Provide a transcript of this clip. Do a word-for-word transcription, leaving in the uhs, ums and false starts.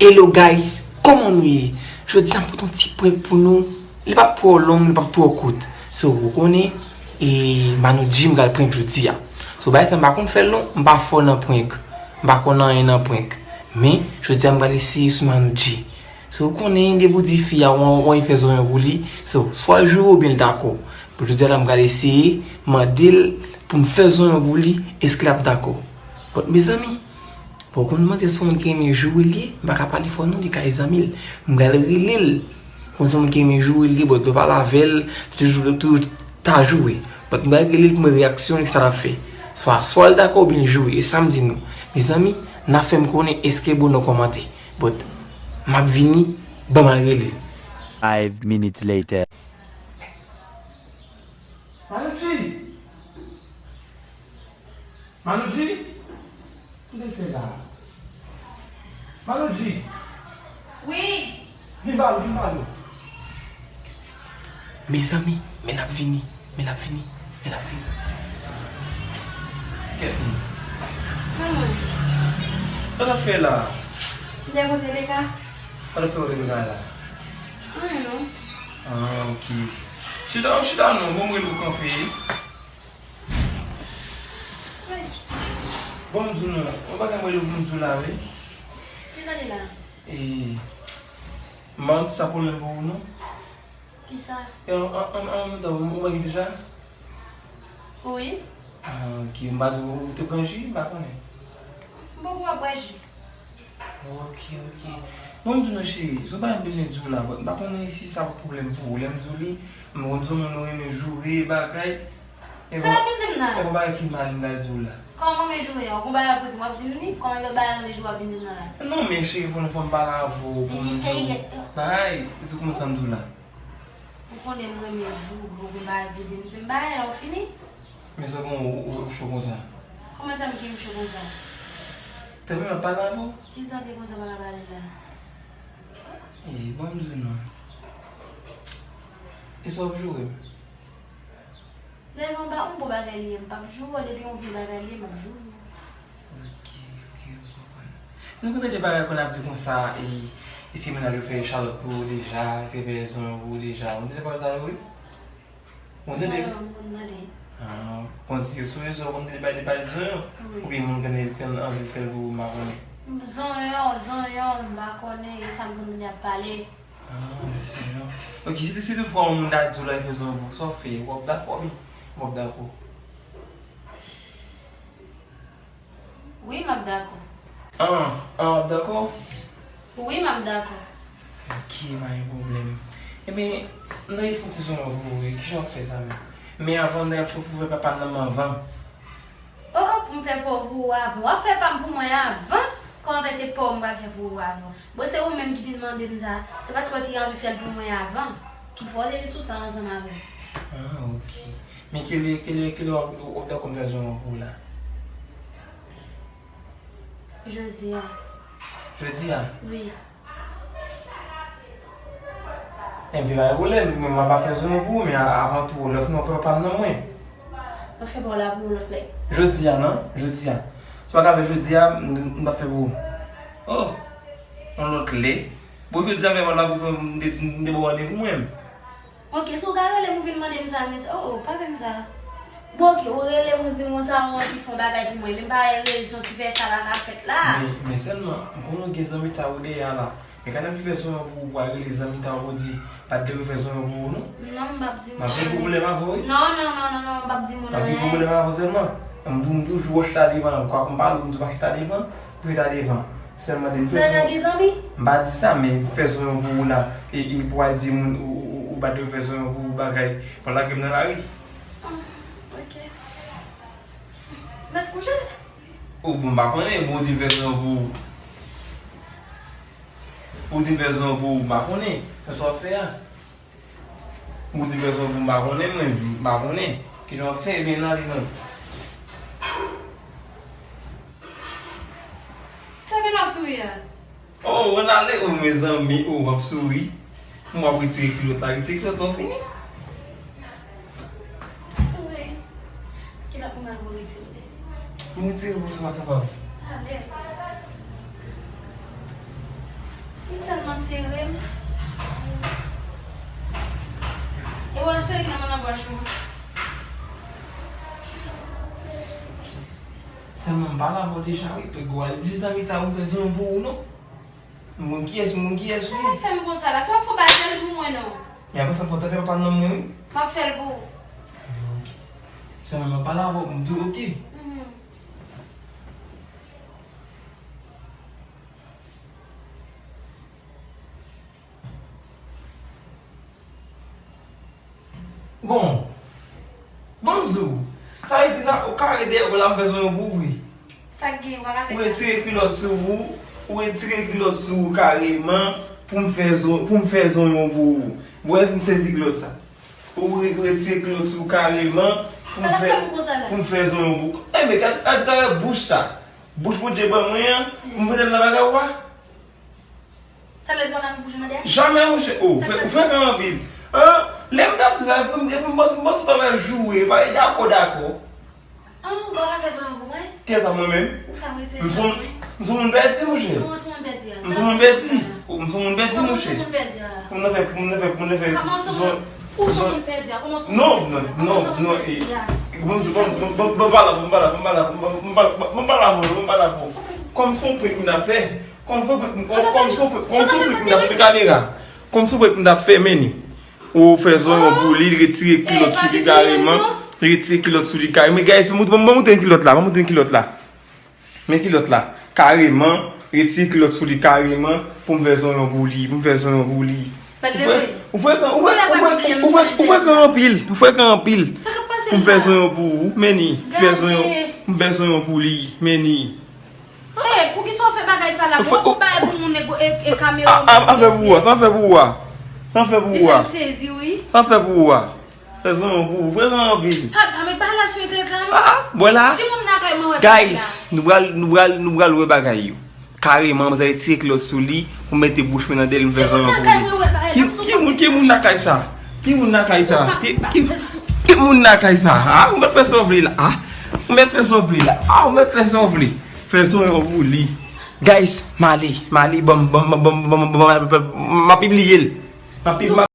Hello guys, kòman nou ye? Jodi a m pote yon ti prank pou nou. Li p ap twò long, li p ap twò kout. So, ou konnen, e Manodji m pral prank jodi a. So, bagay sa m pa konn fè l non, m pa fò nan prank. M pa konn anyen nan prank. Men, jodi a m pral eseye sou Manodji. So, ou konnen, depi w di fi a, w, w anvi fè zonyon pou li. So, swa l joure oubyen l dakò. Bon, jodi a la m pral eseye mande l pou m fè zonyon pou li, èske l ap dakò? But, mezanmi, bon, ou konn manzè se yon moun ki renmen joure l ye, m pa ka pale fò non, li ka e zanmi l. M pral rele l. Ou konn se yon moun ki renmen joure l ye, but lè w pale avè l, li toujou, toujou ta joure. But m pral rele l pou m wè reyaksyon li, sa l ap fè. Swa, swa l dakò oubyen l joure, e sa m di nou. Mezanmi, n a fè m konnen èske bon nan kòmantè. But, m ap vini, ban m al rele l. Five minutes later. Manodji! Manodji! Kisa w fè la? Manodji! Wi! Vin ba nou, vin ba nou. Mezanmi, men l ap vini, men l ap vini, men l ap vini. Kèt moun. Kòman? Sa w ap fè la? M te kontre Rebecca. Sa w ap fè kontre Rebecca la? Anyen non. Ah, ok. Chita, chita non, bon, mwen nou kanpe. Bon, m di w non, yon bagay mwen lè pou m di w la, wi. Kisa li la? E, m pa konn si sa pwoblèm pou ou, non. Kisa? E, an, an, an, an menm tan, ou mari deja? Wi. Ah, ok, m pa di w, ou te pran ji, m pa konnen. M poko ap bwè ji. Ok, ok. Bon, m di w non, cheri, se yon bagay m bezwen di w la, but m pa konnen si sa pwoblèm pou ou. Lè m di w li, m konn se yon moun ou renmen joure, bagay. Sa w ap vin di m nan? E gon bagay ki mal m pral di w la. Kòman men joure a? Ou gon bagay pou di m, w ap di m li? Kòman e pa bagay men joure w ap vin di m nan la? Non, men cheri, fò n, fò n pale avè w pou m di w. Bagay, di w kòman sa m di w la. Ou konnen m renmen joure, ou gon bagay pou di m, di m bagay la, ou fini? Men sa kon ou, ou, ou cho konsa? Kòman sa m ki m cho konsa? Tanpri, m ap pale avè w. Kisa w gen konsa w pa ka pale la? E, ban m di w non. E sa w ap joure m? Depi yon ba-, yon bon bagay li ye, m p ap joure w, depi yon vye bagay li ye, m ap joure w. Ok, ok, m konprann. Nou konn tande bagay konn ap di konsa, e, e se mennaj ou fè chalòt pou ou deja, se fè zonyon pou ou deja. Ou tande pawòl sa yo, wi? Ou tande? Zonyon, m konn tande. Ah, konn si yo sou rezo, ou konn tande bagay de pale de zonyon? Wi. Oubyen moun tande, tande anvi fè l pou ou, m pa konnen. Zonyon, zonyon, m pa konnen, e sa m konn tande y ap pale. Ah, se sa. Ok, si, si toutfwa yon moun ta di w la, li fè zonyon pou ou, sa w ap fè? W ap dakò, wi. W ap dakò. Wi, m ap dakò. Ah, ah, w ap dakò? Wi, m ap dakò. Ok, pa gen pwoblèm. Ebyen, m ta vle fè yon ti zonyon pou ou, wi. Kijan w ap fè sa menm? Men avan, m ta vle fè pou papa m nan men anvan. Oh, oh, pou m fè pa w pou ou avan. W ap fè pa m pou mwen avan? Kòman fè se pa w m pral fè pou ou avan? Bon, se ou menm ki vin mande m sa. Se paske w te anvi fè l pou mwen avan. Ki fè w te vin sou sa ansanm avè m. Ah, ok. Men kilè, kilè, kilè w ap, w ap dakò m fè zonyon pou ou la? Jodi a. Jodi a? Wi. Enben, pa gen pwoblèm, men m ap fè zonyon pou ou, men a-, avan tou, lòt non, fè pa m nan mwen. M ap fè pa w la pou yon lòt lè. Jodi a, non? Jodi a. Si w pa ka fè jodi a, m, m p ap fè pou ou. Oh! Yon lòt lè. Bon, jodi a, fè pa w la pou fè m de, m de bon randevou mwen menm. Ok, si w ka rele m, ou vin mande m sa, men, oh, oh, pa fè m sa. Bon, ok, ou rele m, ou di m konsa, ou anvi fè yon bagay pou mwen, men pa gen rezon ki fè sa pa ka fèt la. Men, men sèlman, m konnen w gen zanmi ta ou dèyè a la. Men kanèl ki fè zonyon pou ou, pou al rele zanmi ta ou pou di, pa t dwe fè zonyon pou ou, non. Non, m p ap di moun anyen. M ap gen pwoblèm avè w, wi. Non, non, non, non, non, m p ap di moun anyen. M ap gen pwoblèm avè w sèlman. M tou, m toujou wè w chita devan, m kwè m pale w, m di w pa chita devan, pou chita devan. Sèlman de m fè zonyon. Dada gen zanmi? M pa di sa, men fè zonyon pou ou la. E, e pou al di moun ou, ou, ou, ou pa dwe fè zonyon pou ou bagay. Pou lage m nan lari. Ah, ok. Mèt kouche? Ou bon, m pa konnen, bon, ou di m fè zonyon pou ou. Ou di m fè zonyon pou ou, m pa konnen. Fè sa w ap fè a. Ou di fè zonyon pou m pa konnen, mwen, m pa konnen. Kijan w ap fè, ebyen, n ale non. Sa fè l ap souri a? Oh, w ann ale, oh, mezanmi, oh, w ap souri. M w ap retire kilòt la, retire kilòt la, w fini. Wi. Kilòt mwen mal pou retire. M retire pou ou, se pa kapab. Ale. Tèlman sere m. E wè sere ki nan bwach ou. Sèlman m pale avè w deja wi, pe gwo al di zanmi ta ou fè zon pou ou non. M konn kiyès, m konn kiyès ou ye. Sa fè m konsa la, sa w fè w pa fè l pou mwen non. Men apre sa fò w ta fè pa nan mwen wi. M ap fè l pou ou. Ok. Sèlman m pale avè w, m di w ok. Mhm. Bon, bon m di w, sa vle di nan ou kare dèyè w la m fè zonyon pou ou vre. Sa k gen, ou pa ka fè sa. Ou retire kilòt sou ou, ou retire kilòt sou ou kareman pou m fè zon, pou m fè zonyon pou ou. Bon, èske m sezi kilòt sa? Ou re- retire kilòt sou ou kareman pou m fè, pou m fè zonyon pou ou. Enben, gad, gad, gad bouch sa. Bouch Bondye ban mwen an, m mete l nan bagay ou a. Sa lè zwa ka pou bouch mande a? Jamè, monchè. Oh, ou frekan anpil. An, lè m t ap di sa, epi m, epi m panse, m panse w t ap joure, pale dakò, dakò. An, ou pa ka fè zonyon pou mwen? Kiyès sa, mwen menm? Ou fè m retire zon pou mwen? M se yon moun pèdi, monchè. Kòman se moun pèdi a? M se yon moun pèdi. M se yon moun pèdi, monchè. Kòman se moun pèdi a? Pou m nan fè, pou m nan fè, pou m nan fè. Kòman se moun, ou se moun pèdi a? Kòman se moun pèdi a? Non, non, non, non, eh. Bon, bon, bon, bon, bon, pa la, bon, pa la, bon, pa la, bon, bon, bon, pa la, bon, pa la, bon. Kòm se yon prank m t ap fè. Kòm se yon prank, kòm, kòm se yon prank, kòm se yon prank m t ap fè kamera. Kòm se yon prank m t ap fè, men ni. Ou fè zonyon pou li, retire kilòt sou li kareman. Retire kilòt sou li kareman. Men guys, ban m, ban m, ban m montre kilòt la, ban m montre kilòt la. Men kilòt la. Kareman, retire kilòt sou li kareman pou m fè zonyon pou li, pou m fè zonyon pou li. Ou fè, ou fè, ou fè, ou fè, ou fè, ou fè, ou fè kan anpil, ou fè kan anpil. Pou m fè zonyon pou ou, men ni. Fè zonyon, m fè zonyon pou li, men ni. Eh, poukisa w fè bagay sa la? Ou fè, ou fè bagay pou moun e, e, e kamera. An fè pou ou a, an fè pou ou a. An fè pou ou a. Li fè m sezi, wi. An fè pou ou a. Fè zonyon pou ou, fè zonyon anpil. Pa, pa met bagay la sou entènèt la, non. Ah, ah, bwè la. Si moun nan kay mwen wè bagay la. Guys, nou pral, nou pral, nou pral wè bagay yo. Kareman, manzè retire kilòt sou li, pou mete bouch mwen nan dèyè l, m fè zonyon pou li. Ki, ki moun, ki moun nan kay sa? Ki moun nan kay sa? Ki, ki, ki moun nan kay sa? Ah, ou mèt fè sa w vle la. Ah, ou mèt fè sa w vle la. Ah, ou mèt fè sa w vle. Fè zonyon pou li. Guys, m ale, m ale, ban m, ban m, ban m, ban m, ban m, ban m, m ap pibliye l. M ap pib-, m ap